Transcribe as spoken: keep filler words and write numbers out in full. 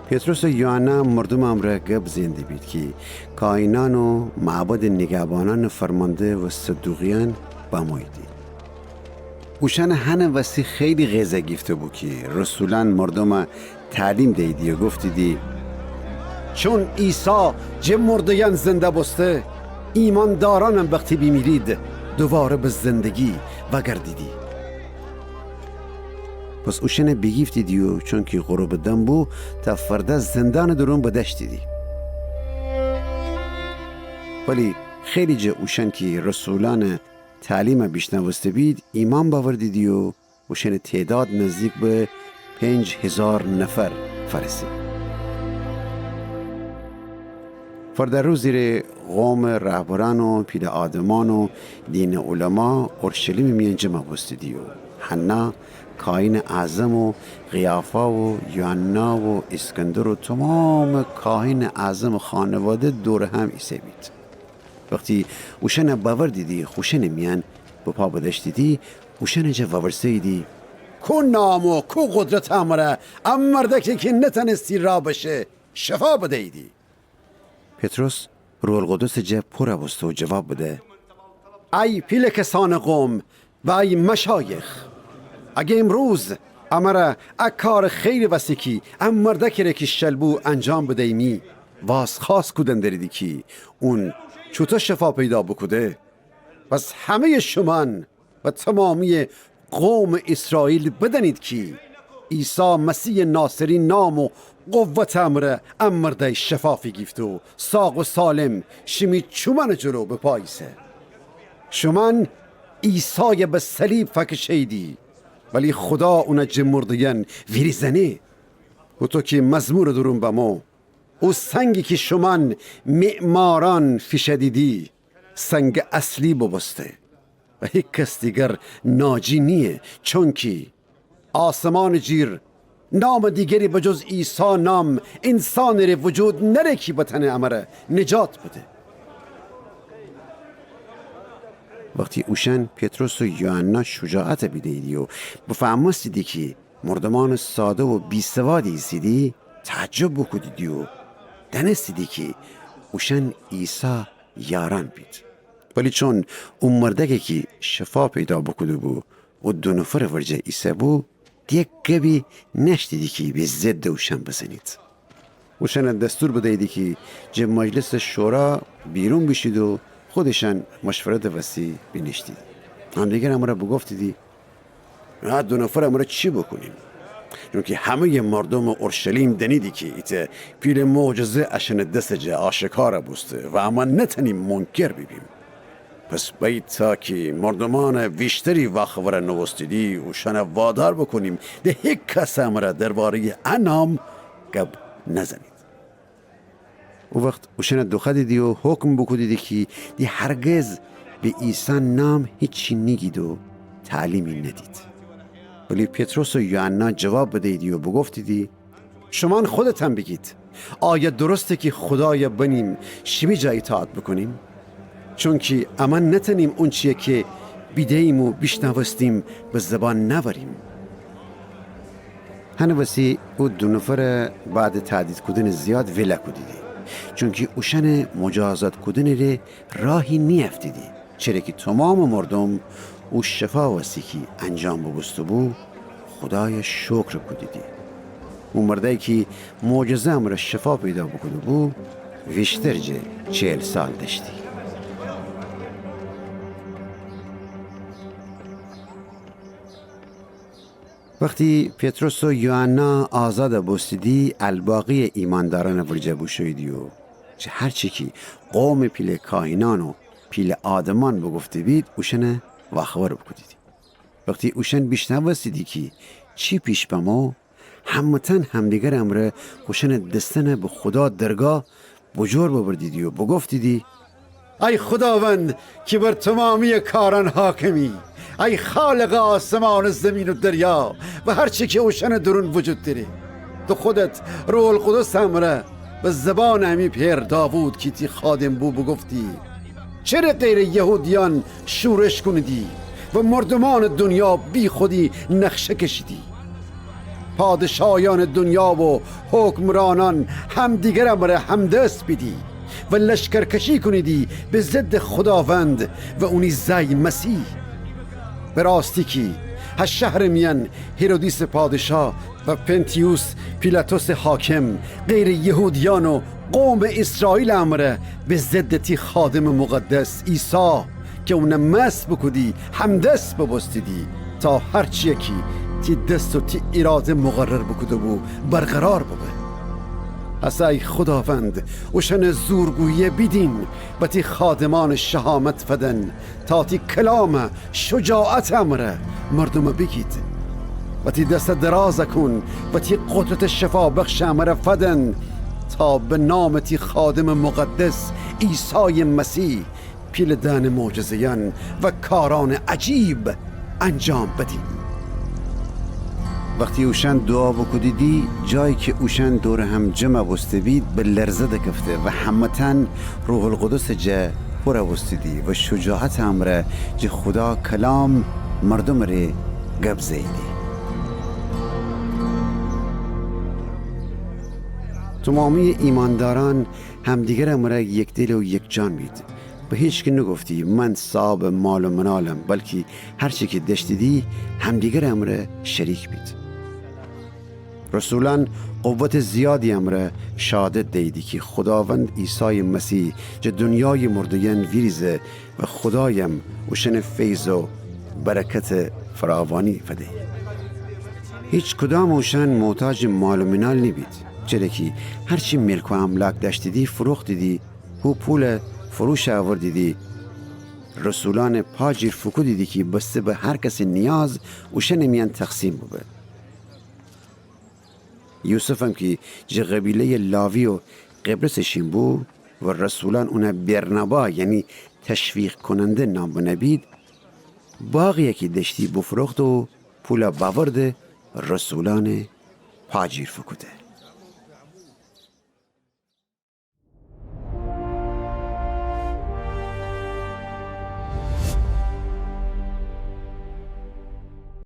پطرس و یوحنا مردومٚ امرأ گب زئن دیبید کی کاهینأن و معبدٚ نیگهبانأنٚ فرمانده و صدوقیأن بموییدی. اوشأنٚ هنٚ وسی خیلی قیضه گیفته‌بو کی رسولأن مردومٚ تعلیم دییدی و گفتیدی: چون عیسی جٚه مرده‌یأن زنده بوسته، ایمأندأرأنم وختی بیمیرید، دوواره به زندگی وأگردیدی. پس اوشأنه بیگیفتیدی و چونکی غروبٚ دم بو، تا فرده زندانٚ دورون بدأشتیدی. ولی خیلی جٚه اوشأن کی رسولأنٚ تعلیمه بیشنوسته‌بید، ایمأن بأوردیدی و اوشأنٚ تعداد نزدیک به پنج هیزار نفر فأرسه. فرده روزی ره قومٚ رهبرأن و پیله آدمأن و دینٚ علما اورشلیمٚ میأن جمع بوستیدی و حنا کاهینٚ اعظم و قیافا و یوحنا و اسکندر و تومامٚ کاهینٚ اعظمٚ خانواده دورٚ هم ایسه‌بید. وختی اوشأنه بأوردیدی خوشأنٚ میأن بپا بدأشتیدی، اوشأنٚ جا وورسه‌ییدی: کو نام و کو قدرتٚ امرأ ا مردأکی کی نتأنستی راه بشه، شفا بدییدی؟ پطرس روح‌القدسٚ جا پورَ بوسته و جواب بده: ای پیله کسأنٚ قوم و ای مشایخ، اگر امروز امرأ ا کارٚ خیرٚ وسی کی ا مردأکی ره کی شل بو انجام بدییمی، وازخوأست کودن دریدی کی اون چوطو شفا پیدا بوکوده، پس همه‌یٚ شومأن و تومامییٚ قومٚ ایسرائیل بدأنید کی عیسی مسیحٚ ناصری نام و قوتٚ امرأ ا مردأی شفا فیگیفته و ساق و سالم شیمی چومأنٚ جلو به پا ایسه. شومأن عیسای به صلیب فکشه‌ییدی، ولی خودا اون جٚه مرده‌یأن ویریزأنه. هوطو کی مزمورٚ دورون بمو: او سنگی کی شومأن معمارأن فیشأدیدی، سنگٚ اصلی بوبوسته و هیکس دیگر ناجی نییه، چونکی آسمانٚ جیر نامٚ دیگری به جز عیسی نام اینسانٚ ره وجود نأره کی بتأنه امرأ نجات بده. وختی اوشأن پطرس و یوحنا شجاعت بیده‌ییدی و بفهمستیدی کی مردومأنٚ ساده و بی‌سوادی ایسیدی، تعجب بوکودیدی و دأنستیدی کی اوشأن عیسی یارأن بید. ولی چون او مردأکی کی شفا پیدا بوکوده‌بو او دو نفرٚ ورجه ایسه‌بو، دیگه گبی نأشتیدی کی به ضدٚ اوشأن بزنید. اوشأنه دستور بدییدی کی جٚه مجلسٚ شورا بیرون بیشید و خودشأن مشورتٚ وسی بینیشتید. همدیگرٚ امرأ بوگفتیدی: ا دو نفرٚ امرأ چی بوکونیم؟ چونکی همه‌یٚ مردومٚ اورشلیم دأنیدی کی ایتأ پیله معجزه اشأنٚ دسٚ جا آشکار بوسته و امأن نتأنیم منکر بیبیم. پس بأیید تا کی مردومأنٚ ویشتری واخبر نوستیدی، اوشأنه وادار بوکونیم ده هیکسٚ امرأ درباره‌یٚ ا نام گب نزنید. او وخت اوشأنه دوخوأدیدی و حکم بوکودیدی کی ده هرگز به عیسی نام هیچی نیگید و تعلیمی ندید. ولی پطرس و یوحنا جواب بدییدی و بوگفتیدی: شومأن خودتأن بیگید، آیا درسته کی خودای بنیم شیمی جا ایطاعت بوکونیم؟ چونکی امأن نتأنیم اونچیی کی بیده‌ییم و بیشنوستیم به زبان نأوریم. هنٚ وسی او دو نفر بعدٚ تهدید کودنٚ زیاد ویله کودیدی، چونکی اوشأنٚ مجازات کودنٚ ره راهی نیأفتیدی، چره کی تومامٚ مردوم او شفا وسی کی انجام بوبوسته‌بو خودای شکر کودیدی. او مردأیی کی معجزه امرأ شفا پیدا بوکوده‌بو ویشتر جٚه چهل سال دأشتی. وختی پطرس و یوحنا آزاد بوستیدی، الباقی ایماندارأنٚ ورجه بوشوییدی و جٚه هر چی کی قومٚ پیله کاهینأن و پیله آدمأن بوگفته‌بید اوشأنه واخبر بوکودیدی. وختی اوشأن بیشنوستیدی کی چی پیش بمو، همه‌تأن همدیگرٚ امرأ خوشأنٚ دسأنه به خودا درگاه بوجور ببردیدی و بوگفتیدی: ای خوداوند کی بر تومامییٚ کارأن حاکمی، ای خالقٚ آسمان و زیمین و دریا و هر چی کی اوشأنٚ دورون وجود دأره، تو خودت روح‌القدسٚ امرأ به زبانٚ امی پئر داوود کی تی خادم بو بوگفتی: چره غیرٚ یهودیأن شورش کونیدی و مردومأنٚ دونیا بیخودی نقشه کشیدی؟ پادشایأنٚ دونیا و حکمرانأن همدیگرٚ امرأ همدس بیدی و لشکرکشی کونیدی به ضدٚ خوداوند و اونی زأی مسیح. به راستی کی هه شهرٚ میأن هیرودیسٚ پادشاه و پنتیوس پیلاطسٚ حاکم غیرٚ یهودیأن و قومٚ ایسرائیلٚ امرأ به ضدٚ تی خادمٚ مقدس عیسی کی اونَ مسح بوکودی، همدس ببوستیدی، تا هرچیی کی تی دس و تی ایراده مقرر بوکوده‌بو برقرار ببه. هسه ای خوداوند، اوشأنٚ زورگوییَ بیدین و تی خادمأنَ شهامت فدن، تا تی کلامَ شجاعتٚ امرأ مردومَ بیگید. و تی دسَ دراز کون و تی قدرتٚ شفابخشٚ امرأ فدن، تا به نامٚ تی خادمٚ مقدس عیسایٚ مسیح پیله دأنٚ معجزه‌یأن و کارأنٚ عجیب انجام بدیم. وختی اوشأن دوعا بوکودیدی، جایی کی اوشأن دورٚ هم جمع بوسته بید، به لرزه دکفته و همه‌تأن روح‌القدسٚ جا پورَ بوستیدی و شجاعتٚ امرأ جٚه خودا کلام مردومٚ ره گب زه‌ییدی. تومامییٚ ایمأندارأن همدیگرٚ امرأ یکدل و یکجان بید. به هیچکی نوگفتی من صاحبٚ مال و منالم، بلکی هرچی کی دأشتیدی همدیگرٚ امرأ شریک بید. رسولأن قوتٚ زیادی امرأ شهادت دییدی کی خوداوند عیسایٚ مسیح جٚه دونیایٚ مرده‌یأن ویریزه و خودایم اوشأنٚ فیض و برکتٚ فراوانی فده. هیچکدامٚ اوشأن محتاجٚ مال و منال نیبید، چره کی هرچی ملک و املاک دأشتیدی فروختیدی، هو پولَ فروش اوردیدی، رسولأنٚ پا جیر فوکودیدی کی بسته به هر کسٚ نیاز اوشأنٚ میأن تقسیم ببه. یوسفم کی جٚه قبیله‌یٚ لاوی و قبرسٚ شین بو و رسولأن اونَ برنبا، یعنی تشویق‌کننده نام بنه بید، باغیی کی دأشتی بوفروخته و پولَ بأورده رسولأنٚ پا جیر فوکوده.